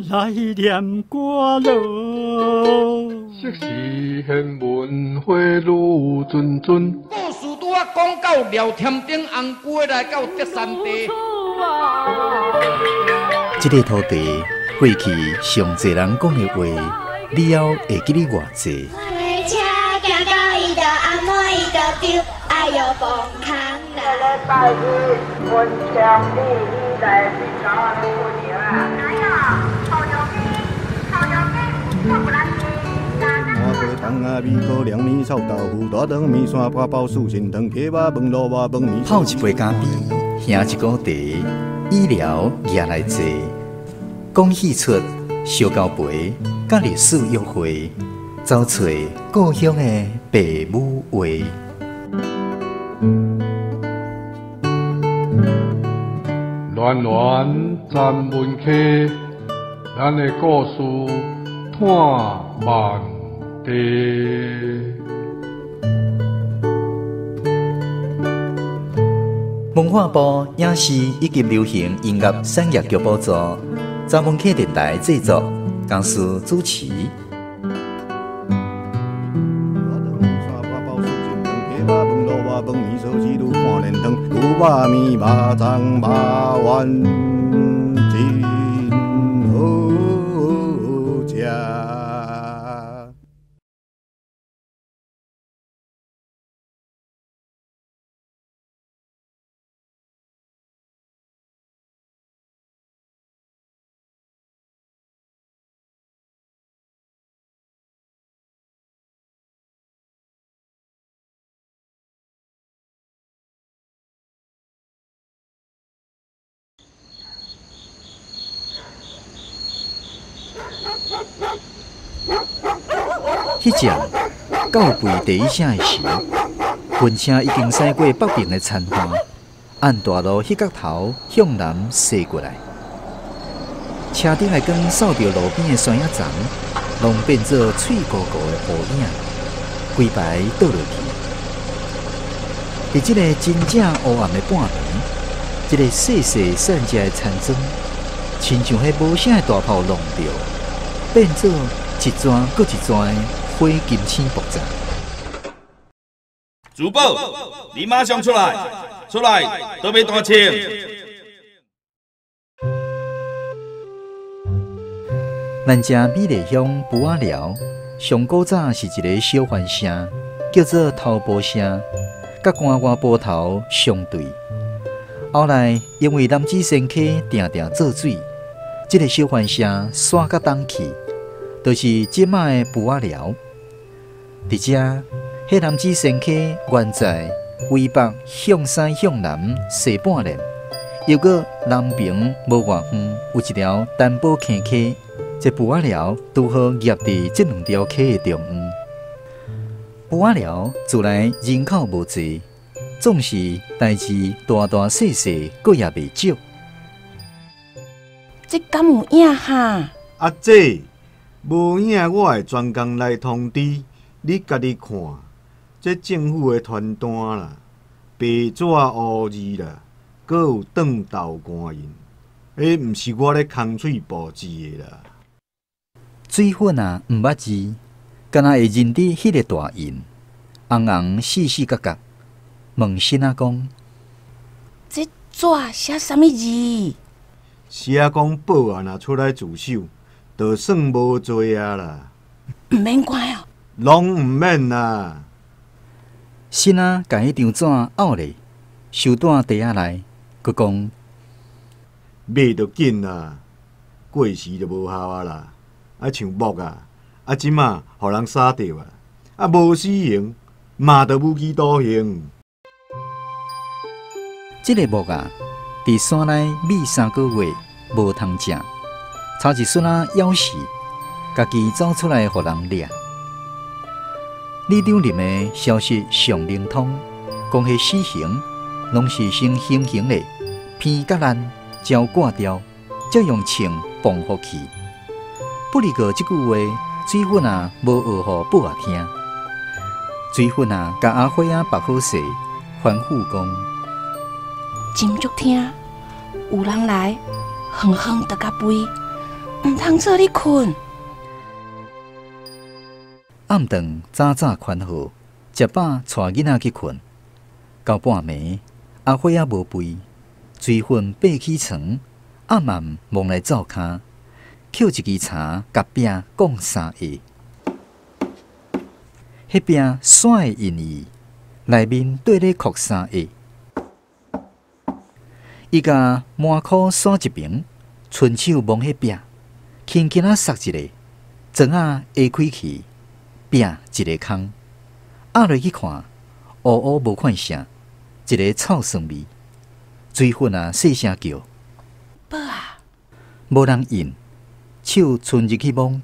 來念歌囉。昔時玄文花女谆谆。故事拄仔講到廖添丁紅龜來到德山地。這个土地過去上濟人講的話，了後會記得偌濟？泡一杯咖啡，喝一壺茶，醫療也來坐，講戲出燒交陪，佮歷史約會，走揣故鄉的爸母話。暖暖咱文溪，咱的故事伴万地。文化部影視以及流行音樂產業局補助，查文溪電台製作，公司主持。彼只到背第一声的時，雲車已經駛過北爿的田岸，按大路彼角頭向南駛過來。車頂的光掃著路邊的山仔叢，攏變做翠糊糊的烏影，規排倒落去。佇這個真正烏暗的半暝，這個細細散只的田莊，親像彼無聲的大炮弄著，變做一逝閣一逝的火金星爆炸。主播，你馬上出來，出來都欲大清。咱遮美麗鄉埔仔寮，上古早是一个小縣城，叫做頭埔城，佮官外埔頭相對。後來因為楠梓仙溪定定做水，這个小縣城徙較東去，就是這擺的埔仔寮。佇遮，彼楠梓仙溪原在為北向西向南踅半輪，又閣南爿無偌遠有一條丹堡坑溪，這埔仔寮拄好夾佇這兩條溪的中央。埔仔寮自來人口無濟，總是代誌大大細細，閣也袂少。這敢有影哈？阿姐，無影我會專工來通知你，家己看，這政府的傳單啦，白紙烏字啦，閣有轉豆干印，彼毋是我咧空喙布置的啦。水粉啊，毋捌字，敢若會認得彼个大印，紅紅四四角角，問新仔講：這紙寫啥物字？寫講保啊，若出來自首，就算無罪啊啦。毋免關哦。攏毋免啦。新仔共彼張紙漚咧，收蹛袋仔內，閣講：買著緊啦，過時就無效啊啦。啊，像木啊，啊，這馬予人殺著啊，啊，無死刑，嘛著無期徒刑。這个木啊，佇山內覕3個月，無通食，差一孫仔枵死，家己走出來予人掠。李長林的消息上靈通，講彼死刑，攏是先行刑咧，鼻甲爛，蕉割掉，才用槍磅予去。不離過這句話，水粉啊無學予寶仔聽。水粉啊，共阿花仔縛好勢，吩咐講：斟足聽，有人來，遠遠就共飛，毋通做你睏。暗顿早早宽好，食饱带囡仔去睏。到半暝，阿花仔无肥，水粉爬起床，暗暗摸来灶跤，捡一支柴，共饼摃三下。彼饼煞会应伊，内面缀咧哭三下。伊共麻箍徙一爿，伸手摸彼饼，轻轻仔捒一下，砖仔下开去，饼一个空。压落去看，乌乌无看啥，一个臭酸味。水粉仔细声叫：宝仔！无人应，手伸入去摸，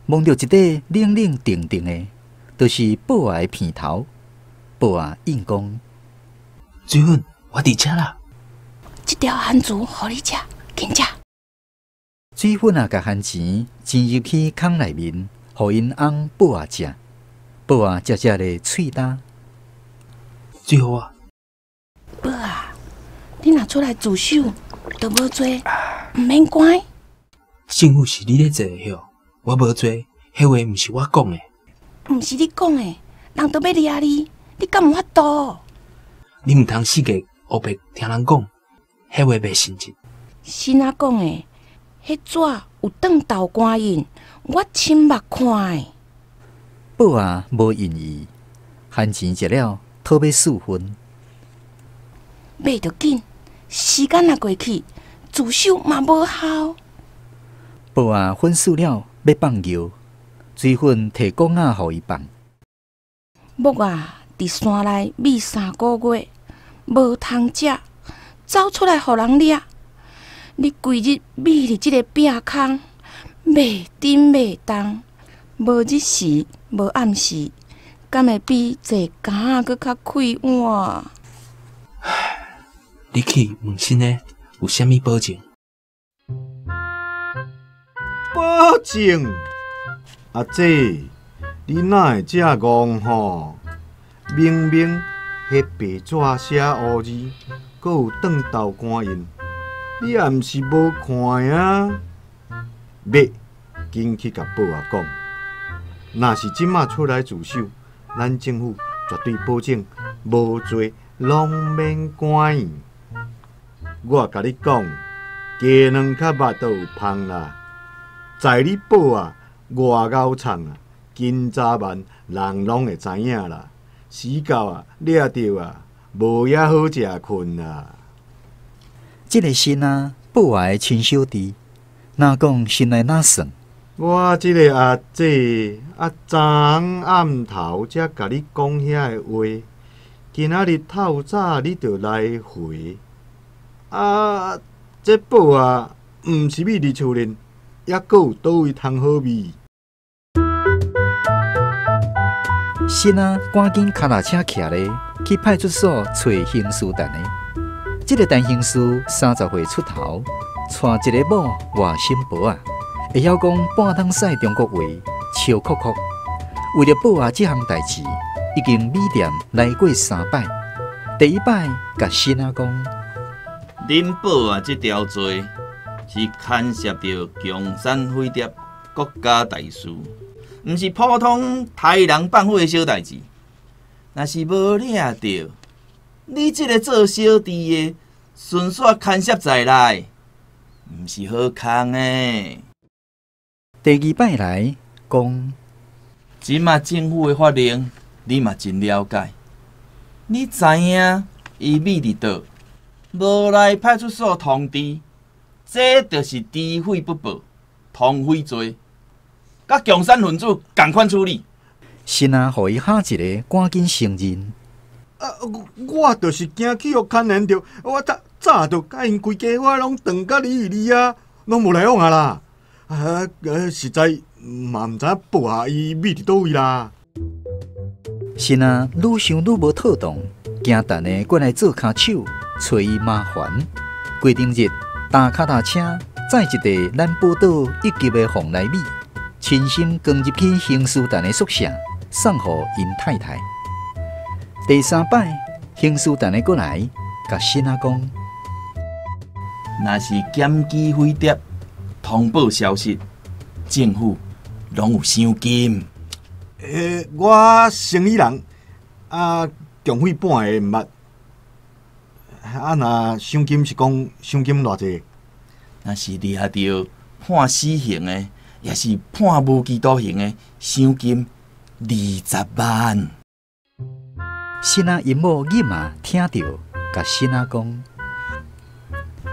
摸著一块冷冷定定的，就是宝仔的鼻头。宝仔应讲：水粉，我伫遮啦。这条番薯予你食，紧食。水粉仔共番钱钱入去空内面，予𪜶翁宝仔食。宝仔食食咧喙焦。最好啊！宝仔，你若出来自首，就无罪，毋免关。政府是你咧做的哟，我无罪，彼话毋是我讲的。毋是你讲的，人都欲掠你，你敢有法度？你毋通四界乌白听人讲，彼话袂信实。新仔讲的，彼纸有烫豆干印，我亲目看的。宝仔无应伊，番钱食了，讨欲四分。买著紧，时间若过去，自首嘛无效。宝仔粉输了，欲放尿，水粉提摃仔予伊放。木仔伫山内覕3个月，无通食，走出来予人掠。你规日覕伫这个饼空，袂振袂动，无日时，无暗时，敢会比坐监仔阁较快活？你去问新的，有啥物保证？保证？阿姐，你哪会遮戆吼？明明彼白纸写乌字，阁有烫豆干印，你也毋是无看啊？欲，紧去共宝仔讲，若是这马出来自首，咱政府绝对保证无罪，拢免关。我共你讲，鸡卵较肉都有芳啦，在你宝仔外敖惨啊，今早晚人拢会知影啦。死到啊，掠著啊，无遐好食睏啦。这个新仔，宝仔的亲小弟，若讲心内哪算？我这个阿姐啊，昨昏暗头才共你讲遐个话，今仔日透早你就来回。啊，这宝仔毋是覕伫厝内，犹阁有佗位通好覕？新仔赶紧跤踏车骑咧，去派出所揣刑事陈的。这个陈刑事30岁出头，娶一个某外省婆仔，会晓讲半桶屎中国话，笑哭哭。为著宝仔这项代志，已经米店来过3摆。第一摆，共新仔讲：恁宝仔这条罪是牵涉著共产匪谍、国家大事，毋是普通杀人放火的小代志。若是无掠著，你这个做小弟的，顺续牵涉在内，毋是好康的。第二摆来讲，这马政府的法令，你嘛真了解。你知影伊覕伫佗，无来派出所通知，这就是知匪不报、通匪罪，佮共产分子仝款处理。新仔予伊吓一个，赶紧承认。啊！我就是惊去予牵连著，我早早就共𪜶规家伙拢断甲离离啊，拢无来往啊啦！啊，实在嘛毋知影宝仔伊覕伫佗位啦。新仔愈想愈无妥当，惊陈的过来做跤手，揣伊麻烦。规定日踏跤踏车载一块咱宝岛一级的凤梨米，亲身扛入去刑事陈的宿舍，送予𪜶太太。第三摆，刑事陈的过来，共新仔讲：若是检举匪谍、通通报消息，政府拢有赏金。我生意人啊，共匪半个毋捌。啊，若赏金是讲赏金偌济？若是掠著判死刑的，也是判无期徒刑的，赏金20万。新仔𪜶某囡仔听著，共新仔讲：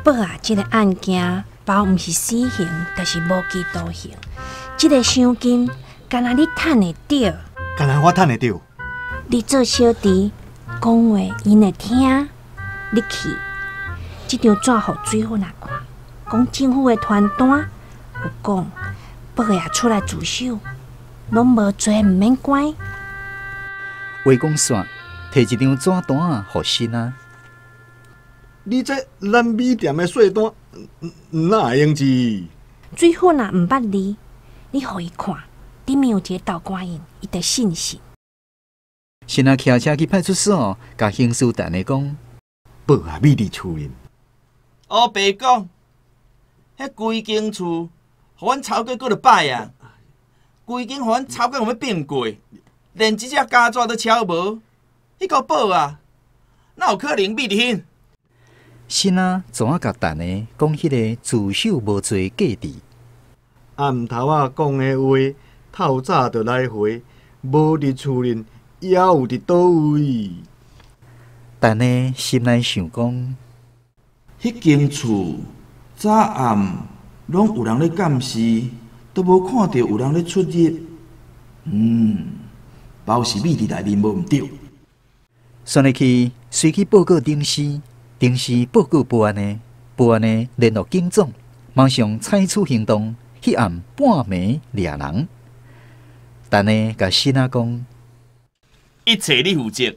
宝啊，这个案件包毋是死刑，就是无期徒刑。这个赏金，敢若你趁会著？敢若我趁会著？你做小弟，讲话𪜶会听。你去，这张纸予水粉仔看，讲政府的传单有讲，宝仔出来自首，拢无罪，毋免关。话讲煞，提一张纸单予新仔。你这咱米店的税单，哪会用字？水粉仔毋捌字，你予伊看，顶面有一个豆干印，伊就信信。新仔骑车去派出所，共刑事陈的讲：宝仔秘伫厝里。乌白讲，彼规间厝，予阮抄过阁落摆啊！规间予阮抄到欲变过，连一只胶纸都抄无。彼个宝仔，哪有可能秘伫彼？新仔怎啊共陈的讲彼个自首无罪假字？暗头仔讲的话，透早就来回，无伫厝里，犹有伫佗位？陈的心内想讲：彼间厝早暗拢有人咧监视，都无看著有人咧出入。包是秘伫内面无毋对。算入去，随去报告顶司，顶司报告保安的，保安的联络警总，马上采取行动。彼暗半暝掠人。陈的共新仔讲：一切你负责，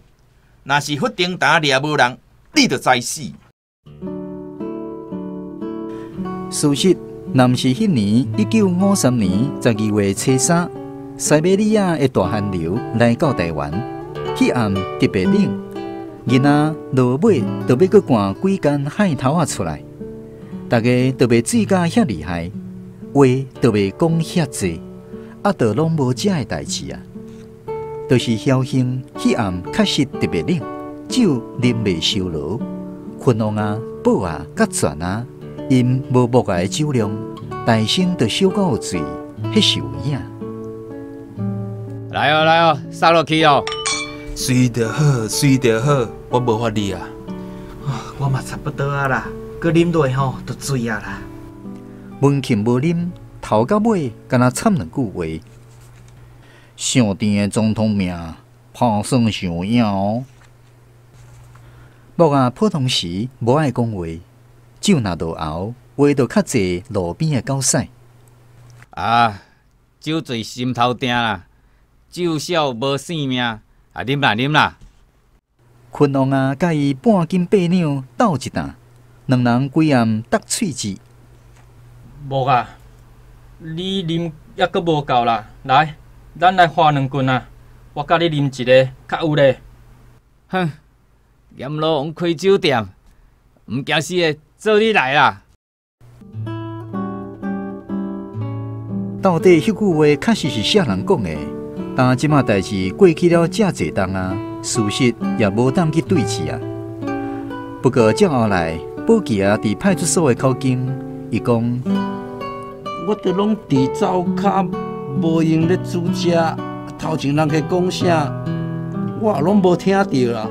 若是佛顶台掠无人，你就知死。事实，若毋是彼年1953年12月初三，西伯利亚的大寒流来到台湾，彼暗特别冷，囡仔落尾就欲阁掼几间海头仔出来，大家都袂醉甲遐厉害，话都袂讲遐济，啊，就拢无这个代志啊。就是侥幸，彼暗确实特别冷，酒啉袂收落，昆王啊、宝啊、佮泉啊，𪜶无木仔的酒量，大声就小可有醉，彼是有影。来哦来哦，杀落去哦！随就好，随就好，我无法你啊。我嘛差不多啊啦，阁啉落吼就醉啊啦。文庆无啉，头到尾敢若插两句话。上甜的总统命，拍算上影哦。木仔普通时无爱讲话，酒若落喉，话就较济路边的狗屎。啊，酒醉心头定啦，酒少无性命，啊，啉啦啉啦。昆王啊，佮伊半斤八两斗一担，两人规暗搭喙舌。木仔，你啉犹阁无够啦，来，咱来划两棍啊！我佮你啉一个，较有咧。哼，阎罗王开酒店，毋惊死的，做你来啦！到底彼句话确实是啥人讲的？但这马代志过去了遮济冬啊，事实也无当去对质啊。不过照后来，宝琪仔伫派出所的口供，伊讲：我著拢伫灶跤，无闲咧煮食，头前人客讲啥，我也拢无听著啦。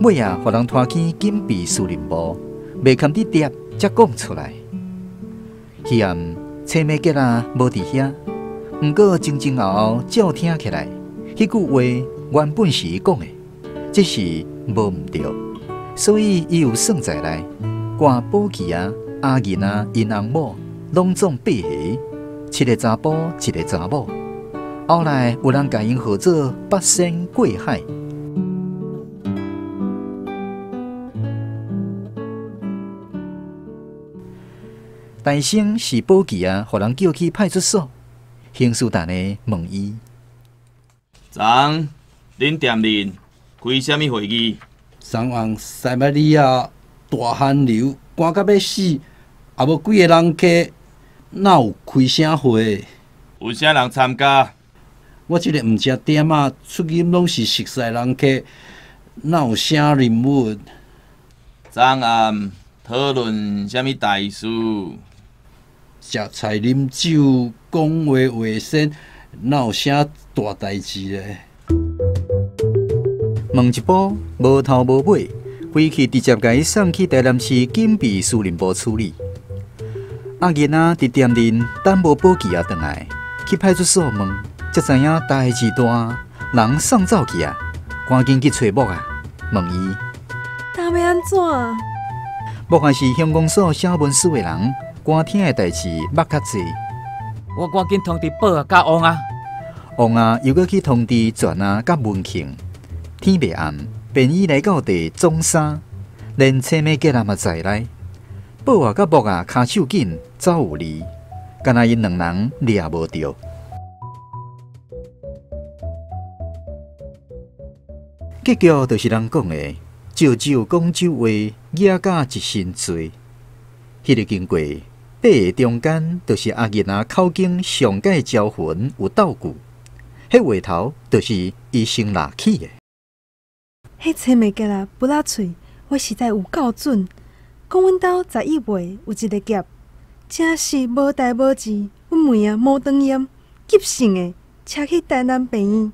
尾仔，予人拖去警备司令部，袂堪得叠，才讲出来。彼暗车尾吉仔无伫遐，毋过前前后后照听起来，彼句话原本是伊讲的，这是无毋对，所以伊有算在内，挂宝琪仔、阿银仔、𪜶翁某，拢总8个，7个查埔，1个查某。后来有人共𪜶号做八仙过海。大声是宝琪仔，予人叫去派出所，刑事陈的问伊：昨昏恁店里开啥物会议？昨昏西伯利亚大寒流，寒到欲死，也无几个人客。哪有开啥会？有啥人参加？我这个毋食点仔，出入拢是熟似人客，哪有啥任务？昨暗讨论啥物大事？食菜啉酒，讲话话仙，哪有啥大代志咧？问一步无头无尾，规气直接共伊送去台南市警备司令部处理。啊，囡仔伫店里等无保记仔转来，去派出所问，才知影代志大，人送走去啊，赶紧去揣木仔，问伊。今欲按怎？木仔是乡公所写文书的人，官厅的代志捌较济。我赶紧通知宝仔佮王仔。王仔又阁去通知全仔佮文庆。天未暗，便衣来到地总三，连车尾吉仔嘛在内。宝仔佮木仔跤手紧，走有力，敢若𪜶两人掠无著。结局就是人讲的，借酒讲酒话，惹甲一身罪。彼个经过，八个中间，就是阿囡仔口供上届招魂有道具，彼话头就是伊先拉起的。彼青梅吉仔不拉喙，我实在有够准。讲阮兜11月有一个劫，真是无代无志。阮妹仔毛肠炎，急性的，车去台南病院。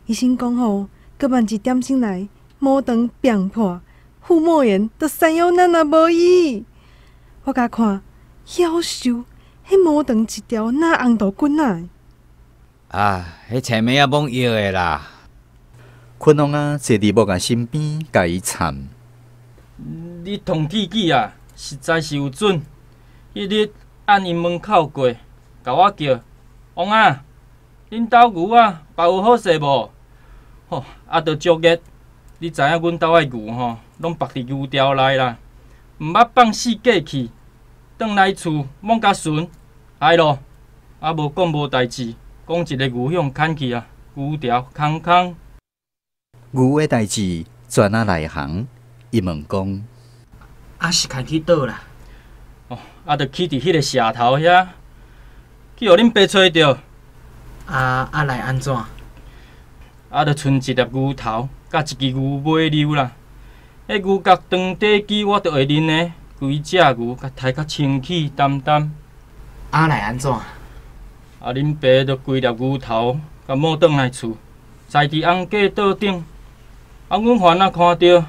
医生讲吼，阁慢一点钟来，毛肠病破，腹膜炎，就三幺咱也无医。我共看，夭寿，彼毛肠一条若红豆滚仔。啊，彼青梅仔罔药的啦。坤王仔坐伫木仔身边，共伊搀。你通铁记啊，实在是有准。彼日按𪜶门口过，共我叫王仔，恁兜牛仔缚有好势无？吼，啊，著足热。你知影阮兜的牛吼，拢缚伫牛牢内啦，毋捌放肆过去，转来厝罔共巡，哎咯，啊无讲无代志，讲一个牛予牵去啊，牛牢空空。牛的代志全仔内行，伊问讲：啊是牵去佗啦？哦，啊，著去伫彼个社头遐，去予恁爸揣著。啊啊来按怎？啊，著賰一粒牛头，佮一支牛尾溜啦。彼牛角长短机我著会认的，规只牛共刣甲清气澹澹。啊来按怎？啊，恁爸著规粒牛头共摸转来厝，载伫红架桌顶。啊！阮番仔看著，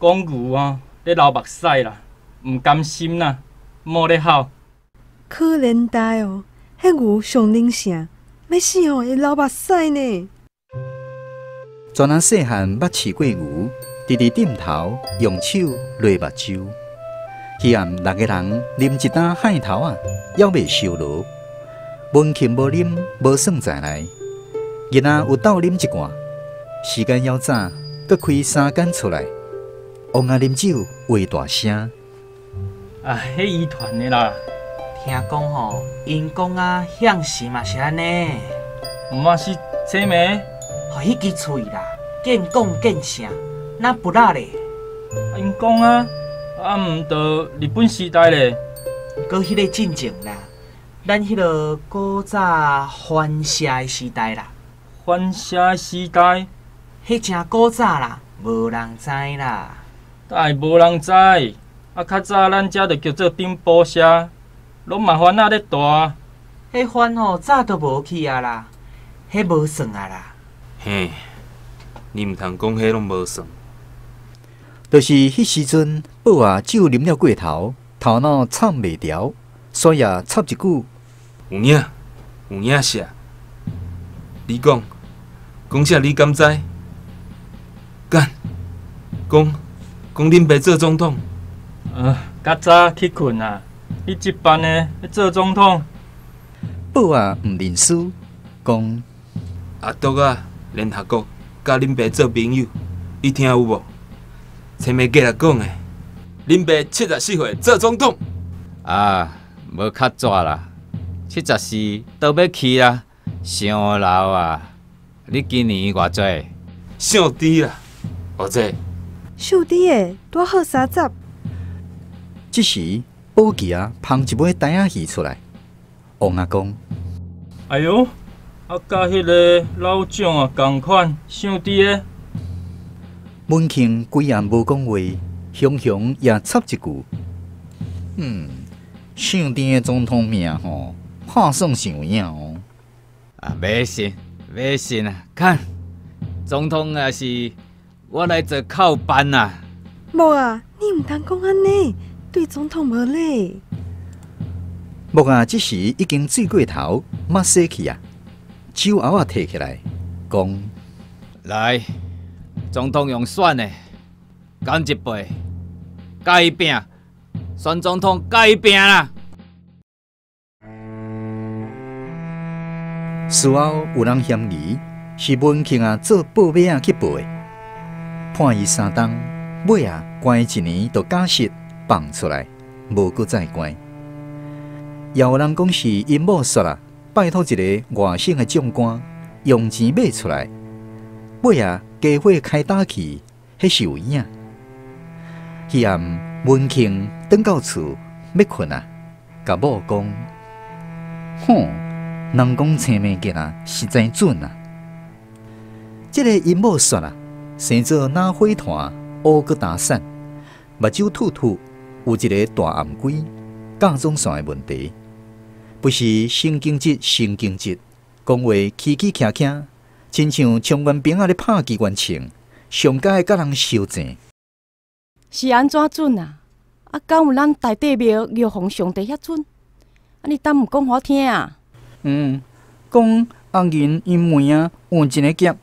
讲牛啊咧流目屎啦，毋甘心啦，莫咧吼。可怜呆哦，彼牛上灵性，欲死吼会流目屎呢。全仔细汉捌饲过牛，直直点头，用手掠目睭。彼暗六个人啉一担海头仔，犹未收落。文庆无啉，无算在内。囡仔有斗啉一罐。时间犹早，阁开三间出来。王仔啉酒话大声。啊，彼遗传的啦。听讲吼，𪜶讲啊，向时嘛是按呢。嘛是青梅。吼，彼支喙啦，见讲见声，若不辣咧。𪜶讲啊，啊毋著日本时代咧。阁彼个进前啦，咱彼个古早番社的时代啦。番社的时代？彼诚古早啦，无人知啦。哪会无人知？啊，较早咱遮就叫做顶埔社，拢嘛番仔咧蹛。彼番吼早都无去啊啦，彼无算啊啦。嘿，你毋通讲彼拢无算。就是彼时阵，宝仔酒啉了过头，头脑插袂牢，所以插一句：有影，有影啥？你讲，讲啥？你敢知？干，讲讲恁爸做总统。较早去困啊！你这班的做总统？宝仔毋认输，讲阿杜仔联合国佮恁爸做朋友，你听有无？青梅过来讲的，恁爸74岁做总统。啊，无较早啦，74都欲去啊，伤老啊！你今年偌济？姓猪啦，偌济？姓猪的拄好30。这时，宝琪仔捧一尾呆仔鱼出来。王仔讲：哎哟，啊，佮彼个老蒋啊仝款，相佇的。文庆规暗无讲话，雄雄也插一句：上甜的总统命吼，拍算是有影哦。啊，袂信，袂信啊！看，总统也是我来做靠班啊。某啊，你毋通讲按呢，对总统无礼。木仔这时已经醉过头，目洗去啊，酒甌仔提起来，讲：来，总统用选的，干一杯，共伊拼，选总统共伊拼啦！事后有人嫌疑是文庆仔做报马仔去报的，判伊3冬，尾仔关一年就假释放出来，无阁再关。也有人讲是𪜶某煞啦，拜托一个外省的将官用钱买出来，尾仔家伙开打去，彼是有影。彼暗文庆转到厝欲睏啊，共某讲：吼，人讲青暝节啊，实在准啊！这个𪜶某煞啦，生做哪火团乌骨打散，目睭凸凸，有一个大頷龟，甲状腺的问题，不是神经质，神经质，讲话起起徛徛，亲像冲锋兵仔咧拍机关枪，上佳爱佮人相争。是按怎准啊？啊，敢有咱大帝庙玉皇上帝遐准？啊，你敢毋讲予我听啊？讲阿银𪜶妹仔有一个劫，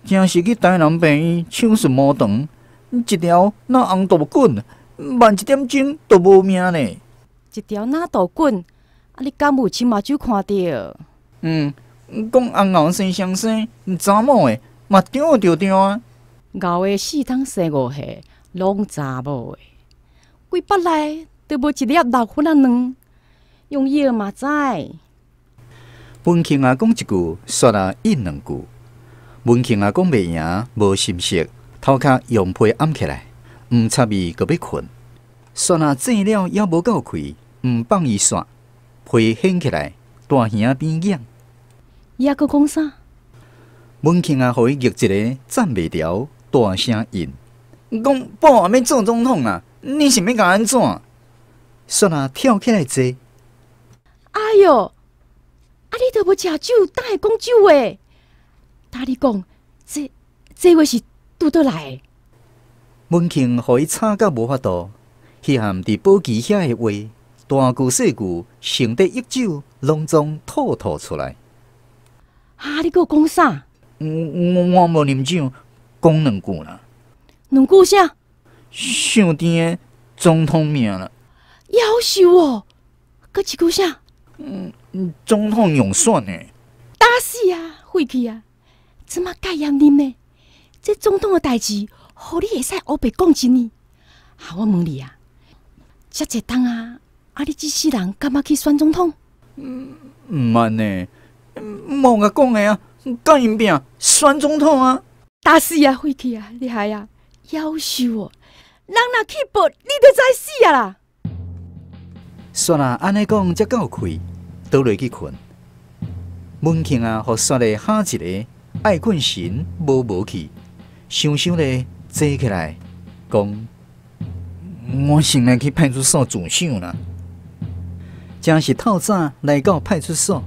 真是去台南病院手术无长，一条那红豆滚，慢一点钟就无命呢。一条哪豆滚？啊，你敢有亲目睭看著？讲阿牛生双生，查某的嘛对就对啊。牛的4冬生5岁，拢查某的，规腹内都无一粒六分仔卵，用药嘛知。文庆仔讲一句，煞来应两句。文庆仔讲袂赢，无心色，头壳用被掩起来，毋插伊阁欲睏。煞来醒了犹无够气，毋放伊煞，被掀起来，大耳仔边仰。伊犹阁讲啥？文庆仔予伊玉一个赞袂牢，大声应。讲宝仔欲做总统啊，你是欲共按怎？煞来跳起来坐。哎哟！啊！你都无食酒，哪会讲酒话？答你讲，这话是拄倒来的？文庆予伊吵甲无法度，彼项伫宝琪遐的话，大句细句，成得一酒，拢总吐吐出来。啊！你阁讲啥？我无啉酒，讲两句啦。两句啥？上甜的总统命啦。夭寿哦！阁一句啥？总统用选的。打死啊！废去啊！这马戒严啉呢？这总统的代志，予你会使乌白讲一呢？啊！我问你啊，遮济冬啊，啊你这世人敢捌去选总统？毋按呢，某共讲的啊，佮𪜶拼选总统啊！打死啊！废去啊！你害啊！夭寿哦！人若去报，你就知死啊啦！煞啦，按呢讲才够气，倒落去睏。文庆啊，予煞咧哈一个爱睏神无无去，想想咧坐起来，讲：我先来去派出所自首啦。真是透早来到派出所，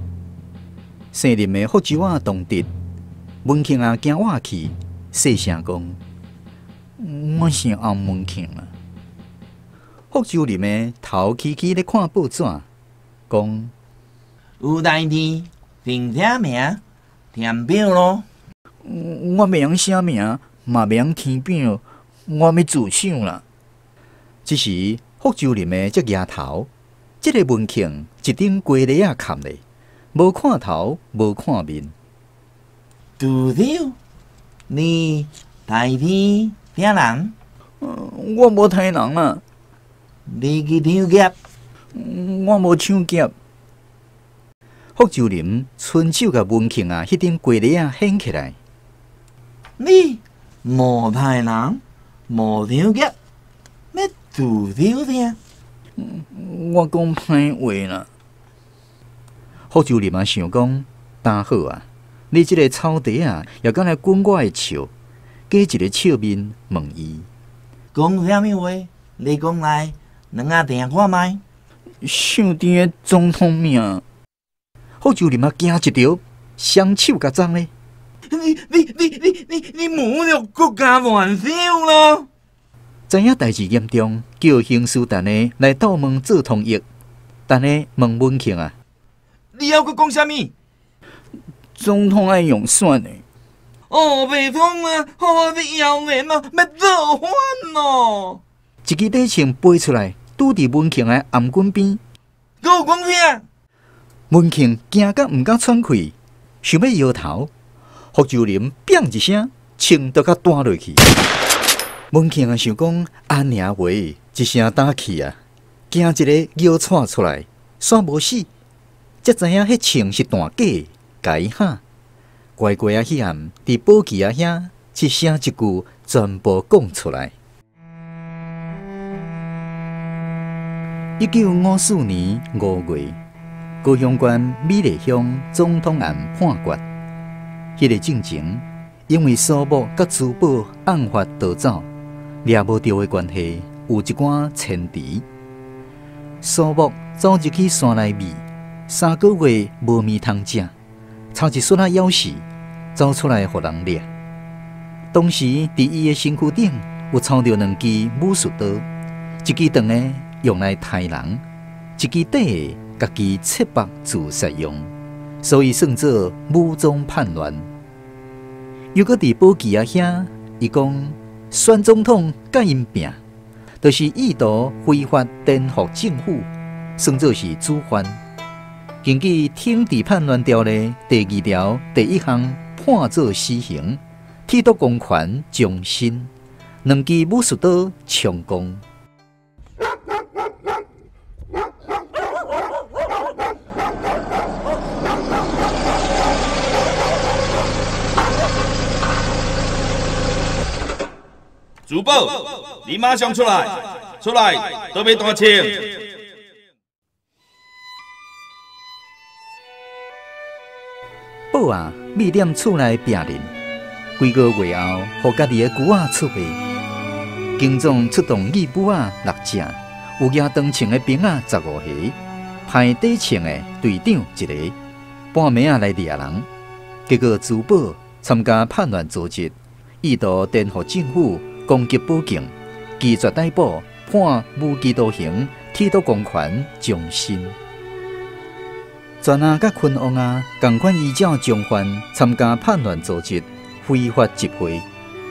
姓林的福州仔同志，文庆啊惊我去，细声讲：我是洪文庆啊。福州林的头起起咧看报纸，讲：有代志，定听名，填表咯。我袂晓写名，嘛袂晓填表，我欲自首啦。这时，福州林的才举头，这个文庆一顶鸡肋仔崁咧，无看头，无看面。自首？你台天听人？我无杀人啦。你去抢劫？我无抢劫。福州林伸手共文庆仔彼顶鸡肋仔掀起来。你无杀人，无抢劫，欲自首啥？我讲歹话啦。福州林啊想讲，担好啊！你这个草地啊，也敢来滚我的笑，加一个笑面问伊，讲啥物话？你讲来，两仔听看觅。想甜的总统名。福州林啊惊一跳，双手共张咧。你你你你你你侮辱国家元首咯！知影代志严重，叫刑事陈的来斗问做通译。陈的问文庆啊，你犹阁讲啥物？总统爱用选的。哦，袂通啊！哦，欲谣言哦，欲造反咯！一支短枪飞出来，拄伫文庆的頷颈边。阁有讲啥？文庆惊甲毋敢喘气，想欲摇头。福州林砰一声，枪就共弹落去。文庆啊想讲按呢话，一声打去啊，惊一个尿喘出来，煞无死，才知影彼枪是弹假的，共伊吓。乖乖仔彼暗，伫宝记仔遐一声一句全部讲出来。1954年5月，高雄县美丽乡总统案判决。彼个进前，因为苏木佮珠宝案发逃走，掠无著的关系，有一寡牵持。苏木走入去山内面，3个月无物通食，差一孙仔枵死，走出来予人掠。当时伫伊的身躯顶有藏著2支武术刀，一支长的用来杀人，一支短的家己切腹自杀用，所以算做武装叛乱。又阁伫宝记仔遐，伊讲选总统佮𪜶拼，就是意图非法颠覆政府，算做是主犯。根据《挺治叛乱条例》第2条第1项判做死刑，剥夺公权终身，2支武术刀充公。主宝，你马上出来，出来都欲弹枪。宝啊，秘踮厝内拼阵，几个月后，予家己的舅仔出卖。警总出动义母仔6只，有举长枪的兵仔15个，派短枪的队长1个，半暝仔来掠人。结果珠宝参加叛乱组织，意图颠覆政府，攻击保境，拒绝逮捕，判无期徒刑，剥夺公权终身。全阿佮坤王啊，仝款依照从犯参加叛乱组织，非法集会，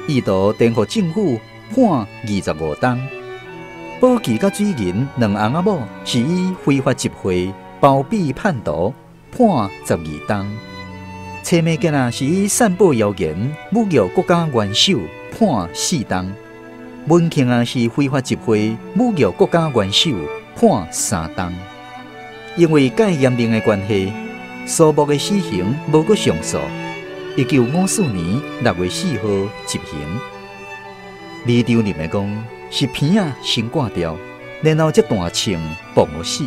意图颠覆政府，判25冬。宝记佮水银两翁仔某是以非法集会、包庇叛徒，判12冬。车美吉啊是以散布谣言、侮辱国家元首，判4冬。文庆啊是非法集会、侮辱国家元首，判3冬。因为戒严令的关系，苏木的死刑无阁上诉。1954年6月4号执行。李长林的讲是鼻仔先挂掉，然后才弹枪爆死。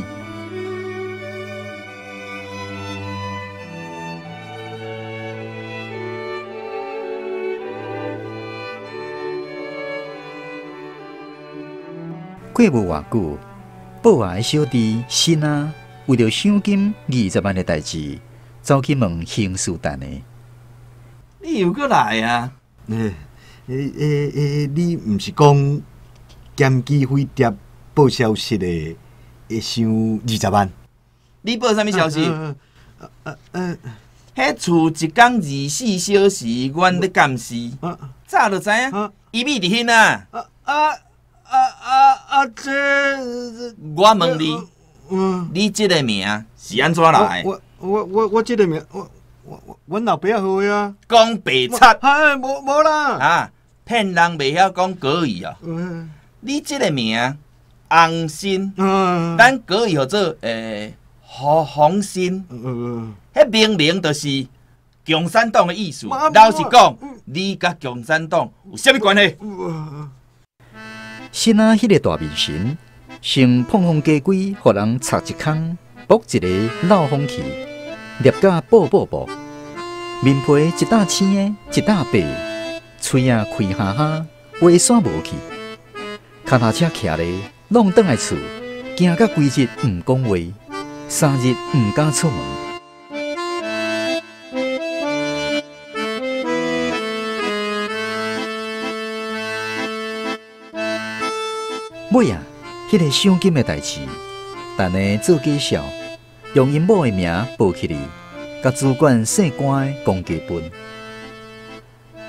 过无偌久，宝仔的小弟新啊，为著赏金20万的代志，走去问刑事陈的。你又阁来啊？你毋是讲检举匪谍报消息的会赏20万？你报啥物消息？彼厝一工24小时，阮咧监视，早就知影，伊秘伫彼啊。这我问你，你这个名是按怎来的？我这个名，我阮老爸仔号的啊。讲白贼。哎，无啦。啊，骗人袂晓讲国语哦。你这个名洪新，咱国语号做何洪新。彼明明就是共产党的意思。老实讲，你佮共产党有啥物关系？新啊，彼个大面神，先膨风鸡规，予人插一空，爆一个漏风气，裂甲爆爆爆，面皮一搭青的，一搭白，喙仔开哈哈，话煞无去。跤踏车徛咧，弄转来厝，惊甲规日毋讲话，3日毋敢出门。尾仔，彼个赏金的代志，陈的做假笑，用𪜶某的名报起去，共主管姓关的讲加分。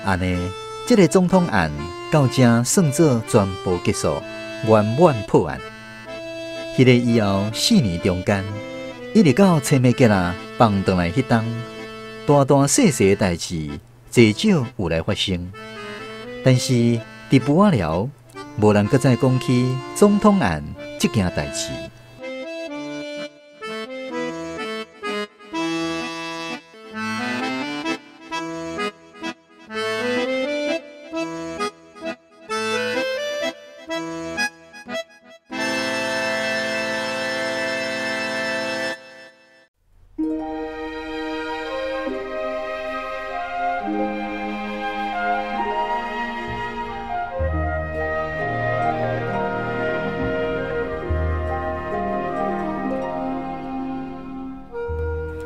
按呢，这个总统案到这算做全部结束，圆满破案。彼个以后4年中间，一直到车马吉仔放转来彼当，大大细细的代志，济少有来发生。但是伫埔仔寮，无人阁再讲起总统案这件代志。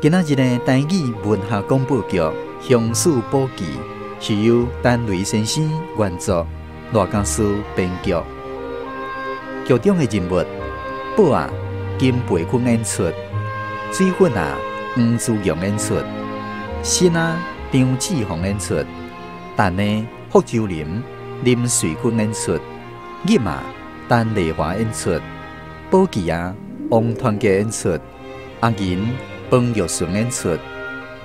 今仔日的台语文学广播剧《乡事补记》是由陈雷先生原作，赖家书编剧。剧中的人物：宝仔金培坤演出，水粉仔黄珠荣演出，新仔张志宏演出，陈的福州林林瑞坤演出，叶仔陈丽华演出，宝记仔王团结演出，阿银彭玉顺演出，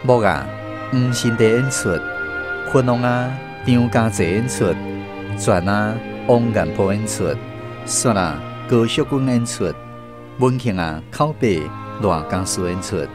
木仔黄新地演出，昆王仔张家济演出，全仔王元坡演出，雪仔高淑君演出，文庆仔口白赖家书演出。